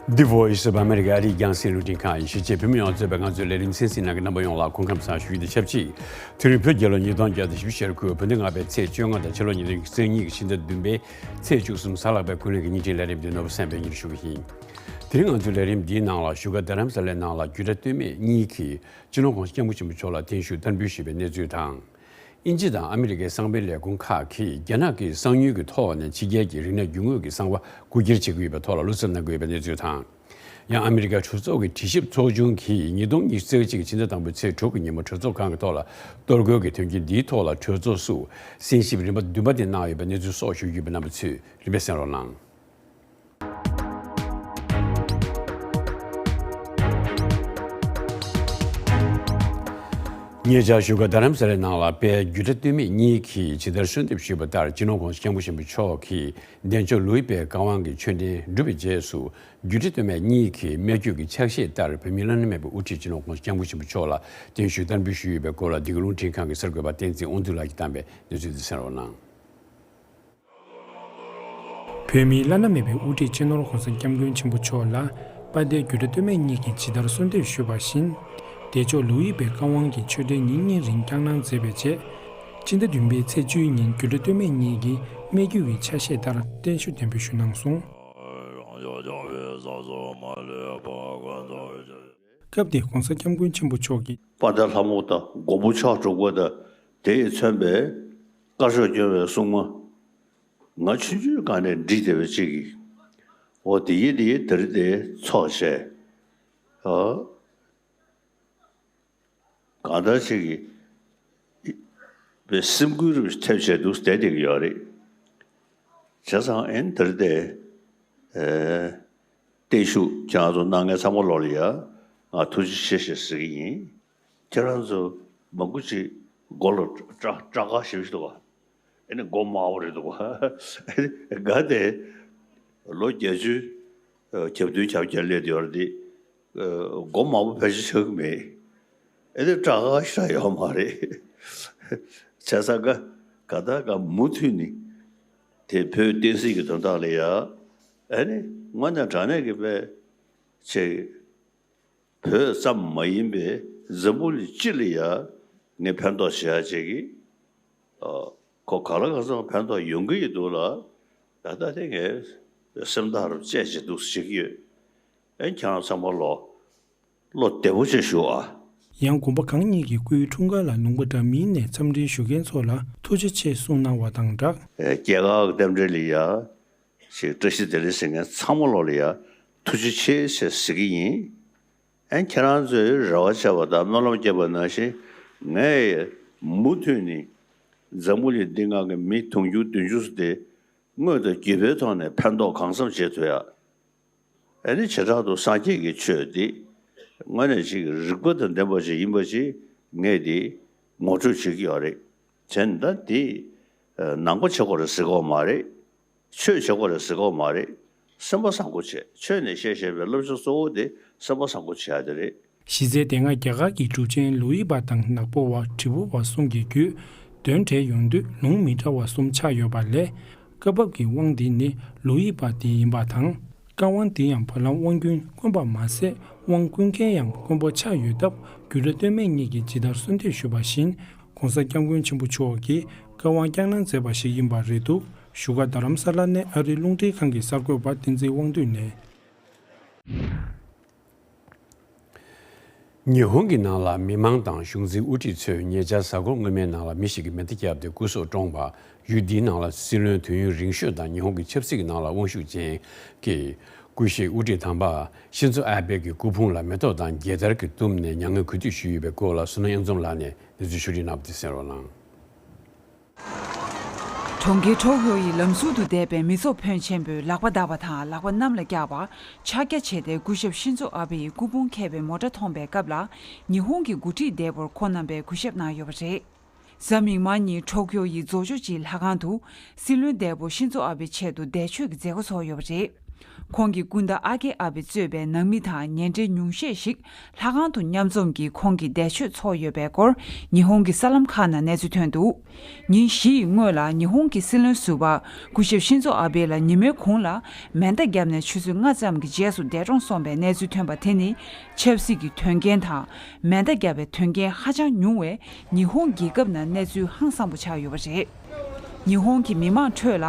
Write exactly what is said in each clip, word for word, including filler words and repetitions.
The Voice of America ཨ་རིའི་རྒྱང་སྲིང་རླུང་འཕྲིན་ཁང་ཡིན། གཞིས་བྱེས་བོད་མི་ཡོངས་གཙོས་པའི་ང་ཚོའི་ལས་རིམ་གསན་གཟིགས་གནང་མཁན་རྣམ་པ་ཡོངས་ལ་སྐུ་ཁམས་བཟང་ཞུ་རྒྱུ་དང་ཆབས་ཅིག་དེ་རིང་བོད་རྒྱལ་ལོ་ཉིས་སྟོང་བརྒྱ་དང་བཞི་བཅུ་ཞེ་དགུ་བོད་ཟླ་ལྔ་པའི་ཚེས་བཅོ་ལྔ་དང་ཕྱི་ལོ་ཉིས་སྟོང་ཉི་ཤུ་རྩ་གཉིས་ཀྱི་ཕྱི་ཟླ་བདུན་པའི་ཚེས་བཅུ་གསུམ་གཟའ་ལྷག་པའི་ཀུན་གླེང་གི་བརྙན་འཕྲིན་ལས་རིམ་འདི་ནོར་བུ་སེམས་དཔའི་སྙན་ཞུ་གི་ཡིན། དེ་རིང་ང་ཚོའི་ལས་རིམ་འདིའི་ནང་ལ་བཞུགས་སྒར་རྡ་རམ་ས་ལའི་ནང་ལ་རྒྱུད་གྲྭ་སྟོད་སྨད་གཉིས་ཀྱི་སྤྱི་ནོར་༸གོང་ས་༸སྐྱབས་མགོན་ཆེན་པོ་མཆོག་ལ་བརྟན་བཞུགས་བསྟར་འབུལ་ཞུས་པའི་གནས་ཚུལ་དང་། དབྱིན་ཇི་དང་ཨ་མི་རི་ཀའི་གསང་བའི་ལས་ཁུངས་ཁག་གིས་རྒྱ་ནག་གི་གསང་ཉུལ་གྱི་ཐོག་ནས་ཕྱི་རྒྱལ་གྱི་རིག་གནས་རྒྱུ་དངོས་ཀྱི་གསང་བ་རྐུ་འཁྱེར་བྱེད་ཀྱི་ཡོད་པའི་ཐོག་ལ་བློ་འཚབ་གནང་གི་ཡོད་པའི་གནས་ཚུལ་དང་། ཡང་ཨ་མི་རི་ཀའི་གྲོས་ཚོགས་ཀྱི་དྲི་ཞིབ་ཚོགས་ཆུང་གིས་ཉིས་སྟོང་ཉི་ཤུ་རྩ་གཅིག་གི་ཕྱི་ཟླ་དང་པོའི་ཚེས་དྲུག་གི་ཉིན་མོ་གྲོས་ཚོགས་ཁང་གི་ཐོག་ལ་གཏོར་རྒོལ་གྱི་དོན་རྐྱེན་འདིའི་ཐོག་ལ་གྲོས་ཚོགས་སུ་གསན་ཞིབ་རིམ་པ་བདུན་པ་དེ་གནང་ཡོད་པའི་གནས་ཚུལ་སོགས་ཞུ་རྒྱུ་ཡོད་པས། རྣམ་པ་ཚོས་རིམ་པས་གསན་རོགས་གནང་། ཉེ་ཆར་བཞུགས་སྒར་རྡ་རམ་ས་ལའི་ནང་ལ་དཔལ་རྒྱུད་གྲྭ་སྟོད་སྨད་གཉིས་ཀྱིས་ཇི་ལྟར་གསོལ་འདེབས་ཞུས་པ་ལྟར་སྤྱི་ནོར་༸གོང་ས་༸སྐྱབས་མགོན་ཆེན་པོ་མཆོག་གིས་བདེ་མཆོག་ལོ་ཡི་པའི་བཀའ་དབང་གི་མཆོད་རྟེན་གྲུབ་པའི་རྗེས་སུ་རྒྱུད་གྲྭ་སྟོད་སྨད་གཉིས་ཀྱི་སྨད་རྒྱུད་ཀྱི་ཕྱག་བཞེས་ལྟར་བོད་མིའི་བླ་ན་མེད་པའི་དབུ་ཁྲིད་སྤྱི་ནོར་༸གོང་ས་༸སྐྱབས་མགོན་ཆེན་པོ་མཆོག་ལ་བརྟན་བཞུགས་བསྟར་འབུལ་ཞུས་ཡོད་པའི་སྐོར་ལ་འདི་ག་རླུང་འཕྲིན་ཁང་གི་གསར་འགོད་པ་བསྟན་འཛིན་དབང་འདུས་ལགས་ཀྱིས་བཏང་པའི་གནས་ཚུལ་འདི་གསན་རོགས་གནང་། བོད་མིའི་བླ་ན་མེད་པའི་དབུ་ཁྲིད་སྤྱི་ནོར་༸གོང་ས་༸སྐྱབས་མགོན་ཆེན་པོ་མཆོག་ལ་དཔལ་ལྡན་རྒྱུད་གྲྭ་སྟོད་སྨད་གཉིས་ཀྱིས་ཇི་ལྟར་གསོལ་འདེབས་ཞུས་པ་བཞིན། བདེ་མཆོག་ལོ་ཡི་པའི་བཀའ་དབང་གི་མཆོད་རྟེན་ཉིན་གཉིས་རིང་བསྐྱངས་གནང་མཛད་པའི་རྗེས། སྤྱི་ཟླ་བདུན་པའི་ཚེས་བཅུའི་ཉིན་རྒྱུད་གྲྭ་སྟོད་སྨད་གཉིས་ཀྱི་སྨད་རྒྱུད་ཀྱི་ཆ་ཤས་ལྟར་བརྟན་བཞུགས་གཏན་འབེབས་ཞུས་གནང་སོང་། སྐབས་དེར་༸གོང་ས་༸སྐྱབས་མགོན་ཆེན་པོ་མཆོག་གིས། དཔལ་ལྡན་ལྷ་མོ་དང་མགོན་པོ་ཕྱག་དྲུག་པ་དང་དེ་ཡིས་མཚོན་པའི་དཀར་ཕྱོགས་སྐྱོང་བའི་སྲུང་མ། ང་ཆུང་ཆུང་སྒང་ནས་འདྲིས་བསྡད་པ་ཅིག་གིས། འོ་དེ་ཡིན་དེ་ཡིན་དེ་རིང་དེ་ཚོགས་བྱས། ཨ། གང་ལྟར་ཅིག་གིས་པའི་སེམས་འགུལ་རུ་ཐེབས་བྱས་འདུག་བསྡད་བསྡད་ཀྱི་ཡོད་རེད། བྱས་ཙང་ཨེ་འདིར་དེ་ཨེ་བརྟན་བཞུགས་ཁྱེད་རང་ཚོ་གནང་མཁན་ཚང་མ་ལོག་ལ་ཡ་ང་ཐུགས་རྗེ་ཆེ་ཞེས་ཟེར་གྱི་ཡིན། ཁྱེད་རང་ཚོ་མང་པོ་ཅིག་མགོ་ལ་སྐྲ་སྐྲ་དཀར་ཞེ་པོ་ཞིག་འདུག་ག་ཨེ་ནི་མགོ་དམར་པོ་རེད་འདུག་ག་ཨེ་ནི་ག་དེ་ལོ་བརྒྱད་ཅུ་གྱ་བདུན་གྱ་བརྒྱད་སླེབས་བསྡད་ཡོད་རེད་དེ། མགོ་མང་པོ་ཕལ་ཆེར་ཆགས་ཀྱི་མེད། ཨེ་དེ་སྐྲ་དཀར་ཞིག་ཡོད་མ་རེད། བྱས་ཙང་ཀ་ཀ་ད་ཀ་མུ་མཐུད་ནས་དེ་བོད་བསྟན་སྲིད་ཀྱི་དོན་དག་ལ་ཡ། ཨེ་ནི་དངོས་གནས་དྲང་གནས་ཀྱི་པའི་ཆེ་བོད་ཙམ་མ་ཡིན་པའི་འཛམ་བུ་གླིང་སྤྱི་ལ་ཡ་ངས་ཕན་ཐོགས་བྱེད་ཡ་བྱེད་ཀྱི། ཨ། ཁོ་ག་ལ་ག་ཚོད་ཕན་ཐོགས་ཡོང་གི་ཡོད་འདུག་ལ། ད་ལྟ་དེ་ངས་སེམས་ཐག་རུ་བཅད་བྱེད་འདུག་ཟེར་གྱི་ཡོད། ཨེ་ཁྱེད་རང་ཚང་མ་ལོ་བློ་བདེ་པོ་བྱས་བཞུགས་ཨ། ཡང་དགོན་པ་གང་ཉིད་ཀྱི་སྐུའི་འཁྲུངས་སྐར་ལ་ལུང་པ་འདྲ་མིན་ནས་འཚམས་འདྲིར་ཞུགས་མཁན་ཚོ་ལ་ཐུགས་རྗེ་ཆེ་གསུངས་གནང་བ་དང་སྦྲགས། ཨེ་སྐྱེས་སྐར་གྱི་རྟེན་འབྲེལ་ལ་ཡ་ཞིག་བཀྲ་ཤིས་བདེ་ལེགས་ཟེར་མཁན་ཚང་མ་ལོག་ལ་ཡ་ཐུགས་རྗེ་ཆེ་ཞེས་ཟེར་གྱི་ཡིན། ཨན་ཁྱེད་རང་ཚོས་རེ་བ་བྱས་པ་དང་སྨོན་ལམ་བརྒྱབ་པ་ནང་བཞིན་ངས་མུ་མཐུད་ནས་འཛམ་བུ་གླིང་འདི་སྒང་གི་མི་དུང་ཕྱུར་བདུན་ཅུ་དེ་དངོས་དང་བརྒྱུད་པའི་ཐོག་ནས་ཕན་ཐོགས་གང་འཚམ་བྱེད་ཐུབ་ཡ། ཨ་ནི་བྱེ་བྲག་ཏུ་སངས་རྒྱས་ཀྱི་ཆོས་འདི་དངོས་གནས་ཅིག་རིག་པ་དང་ལྡན་པ་ཅིག་ཡིན་པ་ཅིག་ངས་འདི་ངོ་སྤྲོད་བྱེད་ཀྱི་ཡོད་རེད། བྱས་ན་ད་འདི་ནང་པ་བྱེད་དགོས་རེད་ཟེར་གྱི་ཡོད་མ་རེད། ཆོས་བྱེད་དགོས་རེད་ཟེར་གྱི་ཡོད་མ་རེད། སེམས་པ་བཟང་པོ་བྱས། ཆོས་ནས་བཤད་བཤད་པའི་བསླབ་བྱ་གཙོ་བོ་དེ་སེམས་པ་བཟང་པོ་བྱེད་ཡ་དེ་རེད། གཞི་རྩའི་སྡེ་ལྔ་རྒྱ་གར་གྱི་གྲུབ་ཆེན་ལོ་ཡི་པ་དང་ནག་པོ་བ་དྲིལ་བུ་བ་གསུམ་གྱི་རྒྱུད་དོན་འགྲེལ་ཡོང་དུས་ལུང་མི་འདྲ་བ་གསུམ་ཆགས་ཡོད་པ་ལས། བཀའ་བབས་ཀྱི་དབང་འདི་ནི་ལོ་ཡི་པ་དེ་ཡིན་པ་དང་། བཀའ་དབང་འདི་ཡང་བར་ལམ་དབང་རྒྱུན་དཀོན་པ་མ་ཟད་དབང་ཀུན་མཁྱེན་ཡང་དཀོན་པོ་ཆགས་ཡོད་སྟབས་རྒྱུད་གྲྭ་སྟོད་སྨད་གཉིས་ཀྱིས་ཇི་ལྟར་གསོལ་འདེབས་ཞུས་པ་བཞིན་༸གོང་ས་༸སྐྱབས་མགོན་ཆེན་པོ་མཆོག་གིས་བཀའ་དབང་བསྐྱངས་གནང་མཛད་པ་ཞིག་ཡིན་པ་རེད་འདུག་བཞུགས་སྒར་རྡ་རམ་ས་ལ་ནས་ཨ་རིའི་རླུང་འཕྲིན་ཁང་གི་གསར་འགོད་པ་བསྟན་འཛིན་དབང་འདུས་ནས། ཉི་ཧོང་གི་ནང་ལ་མི་མང་དང་གཞུང་འཛིན་དབུ་ཁྲིད་ཚོས་ཉེ་ཆར་གཟའ་འཁོར་སྔོན་མའི་ནང་ལ་མི་ཞིག་གིས་མེ་མདའ་བརྒྱབ་སྟེ་སྐུ་སྲོག་བཀྲོངས་པ། ཡུལ་འདིའི་ནང་ལ་སྲིད་བློན་དུས་ཡུན་རིང་ཤོས་དང་ཉི་ཧོང་གི་ཆབ་སྲིད་ཀྱི་ནང་ལ་དབང་ཤུགས་ཅན་གྱི་སྐུ་གཤེགས་དབུ་ཁྲིད་དམ་པ་ཤིན་ཛོ་ཨ་བྷེ་གི་སྐུ་ཕུང་ལ་མེ་ཏོག་དང་རྒྱལ་དར་གྱིས་བཏུམས་ནས་མྱ་ངན་གུས་འདུད་ཞུས་ཡོད་པའི་སྐོར་ལ་བསོད་ནམས་དབྱངས་འཛོམས་ལགས་ནས་གནས་ཚུལ་ཕྱོགས་སྒྲིག་གནང་བ་དེ་གསན་རོགས་གནང་། གྲོང་ཁྱེར་ཊོ་ཀིའོ་ཡི་ལམ་ཟུར་དུ་བསྡད་པའི་མི་ཚོགས་ཕོན་ཆེན་པོས་ལག་པ་བརྡབས་པ་དང་ལག་པ་གནམ་ལ་བཀྱགས་པ། ཕྱག་རྒྱ་བྱས་ཏེ་སྐུ་ཞབས་ཤིན་ཛོ་ཨ་བྷེ་ཡི་སྐུ་ཕུང་འཁེལ་བའི་མོ་ཊ་མཐོང་པའི་སྐབས་ལ། ཉི་ཧོང་གི་འགོ་ཁྲིད་འདས་པོར་ཁོང་རྣམ་པས་གུས་ཞབས་གནང་ཡོད་པ་རེད། གཟའ་མིག་དམར་ཉིན་ཊོ་ཀིའོ་ཡི་རྫོགས་ཕྱོགས་སྤྱིའི་ལྷ་ཁང་དུ། སྲིད་བློན་འདས་པོ་ཤིན་ཛོ་ཨ་བྷེའི་ཆེད་དུ་འདས་མཆོད་ཀྱི་མཛད་སྒོ་ཚོགས་ཡོད་པ་རེད། ཁོང་གི་སྐུ་ཟླ་ཨ་ཀེ་ཨ་བེ་གཙོས་པའི་ནང་མི་དང་ཉེ་འབྲེལ་ཉུང་ཤས་ཤིག་ལྷ་ཁང་དུ་མཉམ་འཛོམས་ཀྱིས་ཁོང་གི་འདས་མཆོད་ཚོགས་ཡོད་པའི་སྐོར་ཉི་ཧོང་གི་གསར་ལམ་ཁག་ནང་གནས་ཚུལ་ཐོན་འདུག་ཉིན་བཞི་ཡི་སྔོན་ལ་ཉི་ཧོང་གི་སྲིད་བློན་ཟུར་པ་སྐུ་ཞབས་ཤིན་ཛོ་ཨ་བེ་ལ་ཉིན་མོའི་གུང་ལ་མེ་མདའ་བརྒྱབ་ནས་ཆུ་ཚོད་ལྔ་ཙམ་གྱི་རྗེས་སུ་འདས་གྲོངས་སོང་བའི་གནས་ཚུལ་ཐོན་པ་དེ་ནི་ཆབ་སྲིད་ཀྱི་དོན་རྐྱེན་དང་མེ་མདའ་བརྒྱབ་པའི་དོན་རྐྱེན་ཧ་ཅང་ཉུང་བས་ཉི་ཧོང་རྒྱལ་ཁབ་ནང་གནས་ཚུལ་ཧང་སངས་པོ་ཆགས་ཡོད་པ་རེད། ཉི་ཧོང་གི་མི་མང་ཁྲོད་ལ་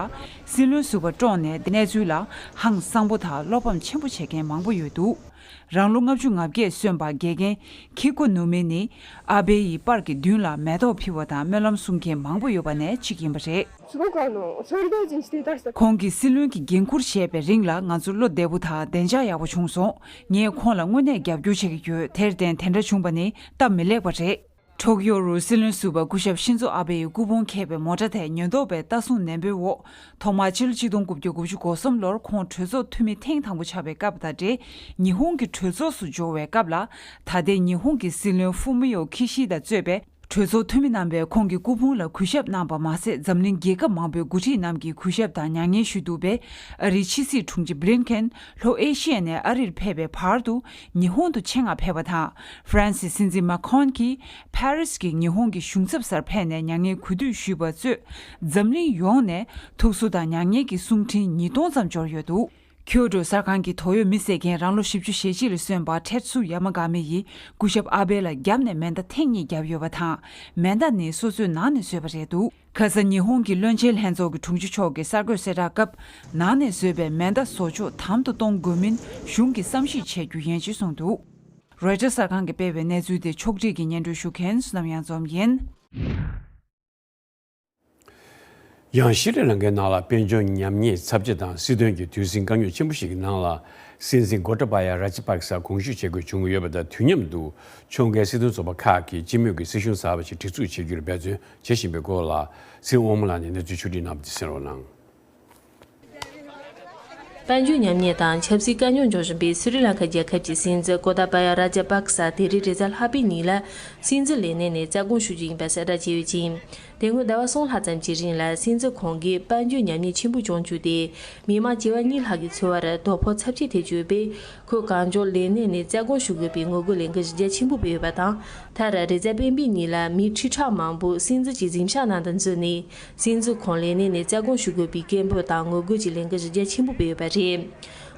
སྲིད་བློན་ཟུར་པ་བཀྲོངས་ནས་གནས་ཚུལ་ལ་ཧང་སངས་པོ་དང་བློ་ཕམ་ཆེན་པོ་བྱེད་མཁན་མང་པོ་ཡོད་འདུག་རང་ལོ་ལྔ་བཅུ་ང་བརྒྱད་སོན་པ་དགེ་རྒན་ཁི་ཀོ་ནུ་མེ་ནི་ཨ་བེ་ཡི་པར་གྱི་མདུན་ལ་མེ་ཏོག་ཕུལ་བ་དང་སྨོན་ལམ་གསུང་མཁན་མང་པོ་ཡོད་པ་ནས་གཅིག་ཡིན་པ་རེད། すごくあの、 ཁོང་གིས་སྲིད་བློན་གྱི་འགན་འཁུར་བཞེས་པའི་རིང་ལ་ང་ཚོ་བློ་བདེ་པོ་དང་བདེ་འཇགས་ཡག་པོ་བྱུང་སོང་། ངས་ཁོང་ལ་དངོས་གནས་རྒྱབ་སྐྱོར་བྱེད་ཀྱི་ཡོད། དེར་བརྟེན་དེ་འདྲ་བྱུང་བ་ནི་སྟབས་མི་ལེགས་པ་རེད། ཊོ་ཀི་ཡོ་རུ་སྲིད་བློན་ཟུར་པ་སྐུ་ཞབས་ཤིན་ཛོ་ཨ་བེ་ཡི་སྐུ་ཕུང་འཁྱེར་བའི་མོ་ཊ་དེ་ཉེན་རྟོག་པའི་ལྟ་སྲུང་ནན་པོའི་འོག་ཐོག་མར་ཕྱི་ལོ་ཆིག་སྟོང་དགུ་བརྒྱ་དགུ་བཅུ་གོ་གསུམ་ལོར་ཁོང་གྲོས་ཚོགས་འཐུས་མི་ཐེངས་དང་པོ་ཆགས་པའི་སྐབས་དང་འབྲེལ་ཉི་ཧོང་གི་གྲོས་ཚོགས་སུ་འབྱོར་བའི་སྐབས་ལ་ད་ལྟའི་ཉི་ཧོང་གི་སྲིད་བློན་ཧྥུ་མི་ཡོ་ཁི་ཤི་དཱ་གཙོས་པའི་གྲོས་ཚོགས་འཐུས་མི་རྣམ་པས་ཁོང་གི་སྐུ་ཕུང་ལ་གུས་ཞབས་གནང་པ་མ་ཟད་འཛམ་གླིང་རྒྱལ་ཁབ་མང་པོའི་འགོ་ཁྲིད་རྣམས་ཀྱིས་གུས་ཞབས་དང་མྱ་ངན་ཞུས་འདུག་པས། ཨ་རིའི་ཕྱི་སྲིད་དྲུང་ཆེ་བྷི་ལིན་ཁེན་ལྷོ་ཨེ་ཤི་ཡ་ནས་ཨ་རིར་ཕེབས་པའི་བར་དུ་ཉི་ཧོང་དུ་ཆེད་མངགས་ཕེབས་པ་དང་། ཧྥ་རན་སིའི་སྲིད་འཛིན་མཱ་ཁོན་གྱིས་ཕ་རིས་ཀྱི་ཉི་ཧོང་གི་གཞུང་ཚབ་སར་ཕེབས་ནས་མྱ་ངན་གུས་འདུད་ཞུས་པ་གཙོས་འཛམ་གླིང་ཡོངས་ནས་ཐུགས་གསོ་དང་མྱ་ངན་གྱི་གསུང་འཕྲིན་ཉིས་སྟོང་ཙམ་འབྱོར་ཡོད་འདུག་ཁྱོ་ཏོ་གསར་ཁང་གི་དོགས་ཡོད་མི་བསད་མཁན་རང་ལོ་བཞི་བཅུ་ཞེ་གཅིག་ལ་སོན་པ་ཐེད་སུ་ཡ་མ་ག་མི་ཡིས་སྐུ་ཞབས་ཨ་བེ་ལ་རྒྱབ་ནས་མེ་མདའ་ཐེངས་གཉིས་བརྒྱབ་ཡོད་པ་དང་། མེ་མདའ་ནི་སོ་སོའི་ནང་ནས་བཟོས་པ་རེད་འདུག་ཁ་ས་ཉི་ཧོང་གི་བློན་ཆེན་ལྷན་ཚོགས་ཀྱི་དྲུང་ཆེ་མཆོག་གིས་གསར་འགོད་གསལ་བསྒྲགས་སྐབས་ནང་ནས་བཟོས་པའི་མེ་མདའ་བཟོ་ཕྱོགས་དམ་དུ་གཏོང་དགོས་མིན་གཞུང་གིས་བསམ་གཞིག་བྱེད་རྒྱུ་ཡིན་ཞེས་གསུངས་འདུག་རོའི་ཊར་གསར་ཁང་གིས་སྤེལ་བའི་གནས་ཚུལ་དེ་ཕྱོགས་སྒྲིག་གིས་སྙན་སྒྲོན་ཞུ་མཁན་བསོད་ནམས་གཡང་འཛོམས་ཡིན། ཡང་ཤྲི་ལང་ཀའི་ནང་ལ་དཔལ་འབྱོར་ཉམས་ཉེས་ཚབས་ཆེ་དང་སྲིད་དོན་གྱི་དུས་ཟིང་དཀའ་རྙོག་ཆེན་པོ་ཞིག་གི་ནང་ལ་སྲིད་འཛིན་གོ་ཏ་པ་ཡ་ར་ཇ་པག་ས་གོང་ཞུ་བྱེད་དགོས་བྱུང་ཡོད་པ་དང་། དུས་མཉམ་དུ་ཕྱོགས་འགལ་སྲིད་དོན་ཚོགས་པ་ཁག་གིས་སྤྱི་མོས་ཀྱི་སྲིད་གཞུང་གསར་པ་ཞིག་སྒྲིག་འཛུགས་བྱེད་རྒྱུར་འབད་བརྩོན་བྱེད་བཞིན་པའི་སྐོར་ལ་ཚེ་དབང་མོ་ལགས་ནས་གནས་ཚུལ་ཕྱོགས་སྒྲིག་གནང་བ་དེ་གསན་རོགས་གནང་། དཔལ་འབྱོར་ཉམས་ཉེས་དང་ཆབ་སྲིད་དཀའ་རྙོག་འབྱུང་བཞིན་པའི་སི་རི་ལང་ཀ་རྒྱལ་ཁབ་ཀྱི་སྲིད་འཛིན་ཀོ་ཏཱ་པ་ཡ་ར་ཇ་པག་ས་དེ་རིང་རེས་གཟའ་ལྷག་པའི་ཉིན་ལ་སྲིད་འཛིན་ལས་གནས་ནས་རྩ་དགོངས་ཞུ་རྒྱུ་ཡིན་པ་གསལ་བསྒྲགས་བྱས་ཡོད་ཅིང་། དེ་སྔོན་ཟླ་བ་གསུམ་ལྷག་ཙམ་གྱི་རིང་ལ་སྲིད་འཛིན་ཁོང་གིས་དཔལ་འབྱོར་ཉམས་ཉེས་ཆེན་པོ་བྱུང་བཅུག་སྟེ། མི་མང་བྱེ་བ་གཉིས་ལྷག་གིས་འཚོ་བར་དོ་ཕོག་ཚབས་ཆེ་ཐེབས་ཀྱི་ཡོད་པས། ཁོས་གང་མགྱོགས་ལས་གནས་ནས་རྩ་དགོངས་ཞུ་དགོས་པའི་ངོ་རྒོལ་ལས་འགུལ་གཞི་རྒྱ་ཆེན་པོ་སྤེལ་ཡོད་པ་དང་། མཐར་རེས་གཟའ་སྤེན་པའི་ཉིན་ལ་མི་ཁྲི་ཕྲག་མང་པོ་སྲིད་འཛིན་གྱི་གཟིམ་ཤག་ནང་དུ་འཛུལ་ནས། སྲིད་འཛིན་ཁོང་ལས་གནས་ནས་རྩ་དགོངས་ཞུ་དགོས་པའི་སྐད་འབོད་དང་ངོ་རྒོལ་གྱི་ལས་འགུལ་གཞི་རྒྱ་ཆེན་པོ་སྤེལ་ཡོད་པ་རེད།